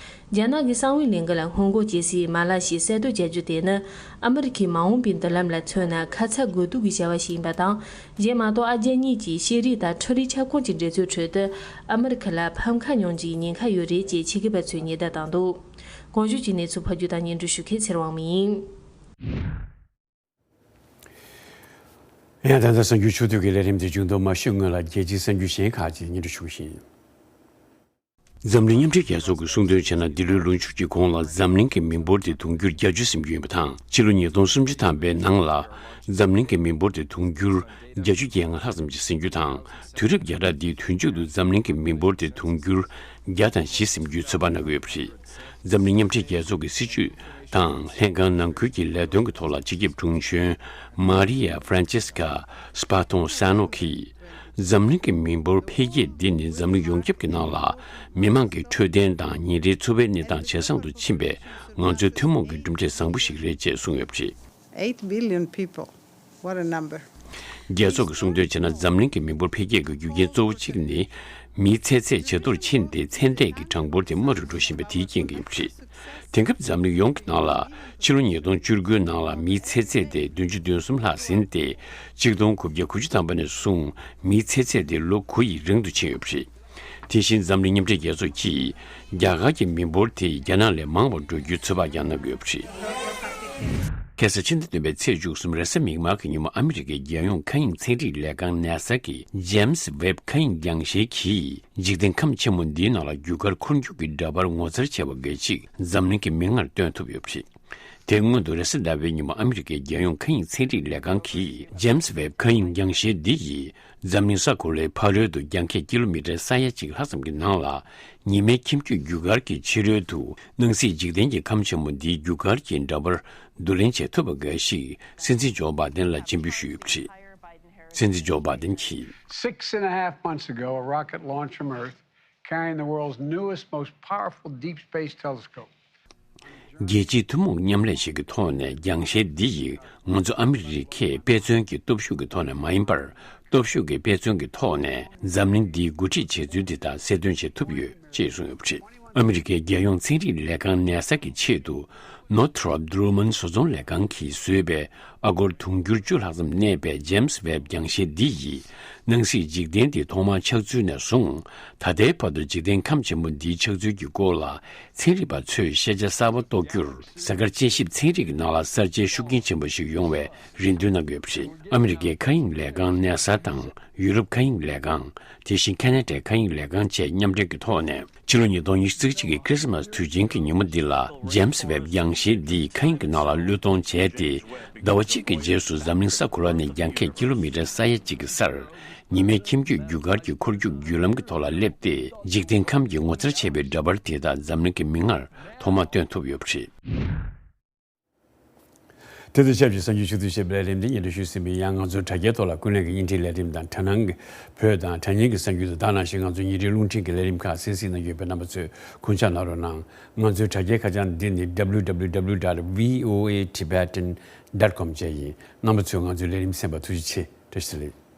རྒྱ་ནག་གི་གསང་བའི་ལས་འགུལ་ལ་སྔོན་འགོག་བྱེད་སའི་མ་ལག་ཞིག་གསར་གཏོད་བྱ་རྒྱུ་དེ་ནི། ཨ་མི་རི་ཁའི་མ་འོངས་པའི་མདུན་ལམ་ལ་མཚོན་ན་ཁ་ཚ་དགོས་གཏུག་གི་བྱ་བ་ཞིག་ཡིན་པ་དང་། གཞན་མ་གཏོགས་ཨ་རྒྱ་གཉིས་ཀྱིས་ཤེས་རིག་དང་འཕྲུལ་རིག་ཁྱབ་ཁོངས་ཀྱི་འགྲན་རྩོད་ཁྲོད་དུ་ཨ་མི་རི་ཁ་ལ་ཕམ་ཁ་མྱོང་རྒྱུའི་ཉེན་ཁ་ཡོད་རེད་ཅེས་ཆེད་མཁས་པ་ཚོས་ཉེན་བརྡ་བཏང་འདུག་གོང་ཞུས་ཀྱི་གནས་ཚུལ་ཕབ་སྒྱུར་དང་སྙན་སྒྲོན་ཞུ་མཁན་ཚེ་རིང་དབང་མོ་ཡིན། ཡང་ད་ལྟ་གསར་འགྱུར་ཕྱོགས་བསྡུས་ཀྱི་ལས་རིམ་དེ་མཇུག་བསྡོམས་མ་ཞུས་སྔོན་ལ་རྒྱལ་སྤྱིའི་གསར་འགྱུར་གཞན་ཁག་ཅིག་སྙན་སྒྲོན་ཞུ་གི་ཡིན། འཛམ་གླིང་མཉམ་འབྲེལ་རྒྱལ་ཚོགས་ཀྱིས་གསུངས་དོན་བྱས་ན། འདི་ལོའི་ལོ་མཇུག་གི་གོང་ལ་འཛམ་གླིང་གི་མི་འབོར་དེ་དུང་འགྱུར་བརྒྱད་ཅུ་ཟིན་རྒྱུ་ཡིན་པ་དང་། ཕྱི་ལོ་ཉིས་སྟོང་སུམ་ཅུ་ཐམ་པའི་ནང་ལ་འཛམ་གླིང་གི་མི་འབོར་དེ་དུང་འགྱུར་བརྒྱད་ཅུ་གྱ་ལྔ་ལྷག་ཙམ་ཞིག་ཟིན་རྒྱུ་དང་། དུས་རབས་བརྒྱ་ཕྲག་འདིའི་དུས་མཇུག་ཏུ་འཛམ་གླིང་གི་མི་འབོར་དེ་དུང་འགྱུར་བརྒྱ་དང་བཞི་ཟིན་རྒྱུའི་ཚོད་དཔག་གནང་གི་ཡོད་པ་རེད། འཛམ་གླིང་མཉམ་འབྲེལ་རྒྱལ་ཚོགས་ཀྱི་སྲིད་ཇུས་དང་ལྷན་ཁང་ནང་ཁུལ་གྱི་ལས་དོན་གྱི་ཐོག་ལ་སྤྱི་ཁྱབ་དྲུང་གཞོན་མཱ་རི་ཡ་ཧྥ་རན་ཆེ་སི་ཀ་སྤ་ཐོང་ས་ནོ་གིས། འཛམ་གླིང་གི་མི་འབོར་འཕེལ་རྒྱས་འདི་ནི་འཛམ་གླིང་ཡོངས་ཁྱབ་ཀྱི་ནང་ལ་མི་མང་གི་འཕྲོད་བསྟེན་དང་ཉིན་རེའི་འཚོ་བའི་གནས་སྟངས་ཇེ་བཟང་དུ་ཕྱིན་པའི་ང་ཚོའི་ཐུན་མོང་གི་གྲུབ་འབྲས་བཟང་པོ་ཞིག་རེད་ཅེས་གསུངས་ཡོད་པ་རེད། Eight billion people. What a number. རྒྱལ་ཚོགས་ཀྱིས་གསུངས་དོན་བྱས་ན། འཛམ་གླིང་གི་མི་འབོར་འཕེལ་རྒྱས་ཀྱི་རྒྱུ་རྐྱེན་གཙོ་བོ་གཅིག་ནི། མིའི་ཚེ་ཚད་ཇེ་མཐོར་ཕྱིན་ཏེ། ཚན་རིག་གི་གྲངས་འབོར་དེ་དམའ་རུ་འགྲོ་བཞིན་པ་དེའི་རྐྱེན་གྱིས་ཡིན་པ་རེད། དེང་སྐབས་འཛམ་གླིང་ཡོངས་ཀྱི་ནང་ལ་ཕྱི་ལོ་ཉིས་སྟོང་བཅུ་དགུའི་ནང་ལ་མིའི་ཚེ་ཚད་དེ་བདུན་ཅུ་དོན་གསུམ་ལྷག་ཟིན་ཏེ། ཆིག་སྟོང་དགུ་བརྒྱ་དགུ་བཅུ་ཐམ་པ་ནས་བཟུང་མིའི་ཚེ་ཚད་དེ་ལོ་དགུ་ཡི་རིང་དུ་ཕྱིན་ཡོད་པ་རེད། དེ་བཞིན་འཛམ་གླིང་མཉམ་འབྲེལ་རྒྱལ་ཚོགས་ཀྱིས་རྒྱ་གར་གྱི་མི་འབོར་དེ་རྒྱ་ནག་ལས་མང་བར་འགྲོ་རྒྱུའི་ཚོད་དཔག་ཀྱང་གནང་གི་ཡོད་པ་རེད། ཁ་སང་ཕྱི་ཟླ་བདུན་པའི་ཚེས་བཅུ་གསུམ་རེས་གཟའ་མིག་དམར་གྱི་ཉིན་མོ། ཨ་མི་རི་ཀའི་རྒྱལ་ཡོངས་མཁའ་དབྱིངས་ཚན་རིག་ལས་ཁང་ནེ་སཱ་གིས་ཇེམ་སི་ཝེབ་མཁའ་དབྱིངས་རྒྱང་ཤེལ་གྱིས། འཇིག་རྟེན་ཁམས་ཆེན་མོ་འདིའི་ནང་ལ་རྒྱུ་སྐར་འཁོར་རྒྱུག་གི་འདྲ་པར་ངོ་མཚར་ཆེ་བ་འགའ་ཞིག་འཛམ་གླིང་གི་མིག་སྔར་སྟོན་ཐུབ་ཡོད་པ་རེད། དེ་སྔོན་དུ་རེས་གཟའ་ཟླ་བའི་ཉིན་མོ་ཨ་མི་རི་ཀའི་རྒྱལ་ཡོངས་མཁའ་དབྱིངས་ཚན་རིག་ལས་ཁང་གིས་ཇེམ་སི་ཝེབ་མཁའ་དབྱིངས་རྒྱང་ཤེལ་འདི་ཡིས་འཛམ་གླིང་ས་གོ་ལའི་ཕ་རོལ་དུ་རྒྱང་ཁྱབ་ཀི་ལོ་མི་ཊར་ས་ཡ་གཅིག་ལྷག་ཙམ་གྱི་ནང་ལ་ཉི་མའི་ཁྱིམ་རྒྱུད་རྒྱུ་སྐར་གྱི་ཕྱི་རོལ་དུ་སྣང་སྲིད་འཇིག་རྟེན་གྱི་ཁམས་ཆེན་མོ་འདིའི་རྒྱུ་སྐར་གྱི་འདྲ་པར་བསྡུ་ལེན་བྱེད་ཐུབ་པ་འགའ་ཞིག་སྲིད་འཛིན་ཇོ་བྷ་དན་ལ་སྤྱན་འབུལ་ཞུས་ཡོད་པ་རེད། སྲིད་འཛིན་ཇོ་བྷ་དན་གྱིས། Six and a half months ago, a rocket launched from Earth, carrying the world's newest, most powerful deep space telescope. རྒྱལ་སྤྱིའི་ཐུན་མོང་མཉམ་ལས་ཤིག་གི་ཐོག་ནས་རྒྱང་ཤེལ་འདི་ཡིས་ང་ཚོ་ཨ་མི་རི་ཁས་དཔེ་མཚོན་གྱི་སྟོབས་ཤུགས་ཀྱི་ཐོག་ནས་མ་ཡིན་པར། སྟོབས་ཤུགས་ཀྱི་དཔེ་མཚོན་གྱི་ཐོག་ནས་འཛམ་གླིང་འདིའི་འགོ་ཁྲིད་བྱེད་ཚུལ་འདི་དག་གསལ་སྟོན་བྱེད་ཐུབ་ཡོད་ཅེས་གསུངས་ཡོད་པ་རེད། ཨ་མི་རི་ཀའི་རྒྱལ་ཡོངས་ཚན་རིག་ལས་ཁང་ནེ་སཱ་གི་ཆེད་དུ་ནོར་ཐྲོབ་གྲུ་མན་བཟོ་ཚོང་ལས་ཁང་གིས་བཟོས་པའི་ཨ་སྒོར་དུང་ཕྱུར་བཅུ་ལྷག་ཙམ་གནས་པའི་ཇེམ་སི་ཝེབ་རྒྱང་ཤེལ་འདི་ཡིས་སྣང་སྲིད་འཇིག་རྟེན་འདི་ཐོག་མར་ཆགས་ཚུལ་ནས་བཟུང་ད་ལྟའི་བར་དུ་འཇིག་རྟེན་ཁམས་ཆེན་པོ་འདིའི་ཆགས་ཚུལ་གྱི་སྐོར་ལ་ཚན་རིག་པ་ཚོས་ཤེས་བྱ་གསར་པ་རྟོགས་རྒྱུར་གཟའ་སྐར་དཔྱད་ཞིབ་ཚན་རིག་གི་ནང་ལ་གསར་བརྗེའི་ཤུགས་རྐྱེན་ཆེན་པོ་ཞིག་ཡོང་བའི་རེ་འདུན་གནང་གི་ཡོད་པ་རེད། ཨ་མི་རི་ཀའི་མཁའ་དབྱིངས་ལས་ཁང་ནེ་སཱ་དང་ཡུ་རོབ་མཁའ་དབྱིངས་ལས་ཁང་། དེ་བཞིན་ཁ་ན་ཌའི་མཁའ་དབྱིངས་ལས་ཁང་བཅས་མཉམ་འབྲེལ་གྱི་ཐོག་ནས། ཕྱི་ལོ་ཉིས་སྟོང་ཉི་ཤུ་རྩ་གཅིག་གི་ཁྲི་སི་མཱས་དུས་ཆེན་གྱི་ཉིན་མོ་འདི་ལ་ཇེམ་སི་ཝེབ་རྒྱང་ཤེལ་འདིས་མཁའ་དབྱིངས་ཀྱི་ནང་ལ་བློས་གཏོང་བྱས་ཏེ། ཟླ་བ་གཅིག་གི་རྗེས་སུ་འཛམ་གླིང་ས་གོ་ལ་ནས་རྒྱང་ཁྱབ་ཀི་ལོ་མི་ཊར་ས་ཡ་གཅིག་གི་སར་ཉི་མའི་ཁྱིམ་རྒྱུད་རྒྱུ་སྐར་གྱི་འཁོར་རྒྱུག་བརྒྱུད་ལམ་གྱི་ཐོག་ལ་སླེབས་ཏེ། འཇིག་རྟེན་ཁམས་ཀྱི་ངོ་མཚར་ཆེ་བའི་འདྲ་པར་དེ་དག་འཛམ་གླིང་གི་མིག་སྔར་ཐོག་མར་སྟོན་ཐུབ་ཡོད་པ་རེད། དེ་དང་ཆབས་ཅིག་གསར་འགྱུར་ཕྱོགས་བསྡུས་བྱས་པའི་ལས་རིམ་འདི་སྙན་སྒྲོན་ཞུས་ཟིན་པས། ཡང་ང་ཚོའི་དྲ་རྒྱའི་ཐོག་ལ་ཀུན་གླེང་གི་བརྙན་འཕྲིན་ལས་རིམ་དང་དྲ་སྣང་གི་བོད་དང་དྲ་བརྙན་གྱི་གསར་འགྱུར་དང་། ད་ནང་བཞིན་ང་ཚོའི་ཉིན་རེའི་རླུང་འཕྲིན་གྱི་ལས་རིམ་ཁག་གསན་གཟིགས་གནང་གི་ཡོད་པས། རྣམ་པ་ཚོས་གུས་ཕྱག་གནང་རོགས་གནང་། ང་ཚོའི་དྲ་རྒྱའི་ཁ་བྱང་འདི་ནི་W W W dot V O A Tibetan dot com བཅས་ཡིན། རྣམ་པ་ཚོས་ང་ཚོའི་ལས་རིམ་གསན་པར་ཐུགས་རྗེ་ཆེ། བཀྲ་ཤིས་བདེ་ལེགས།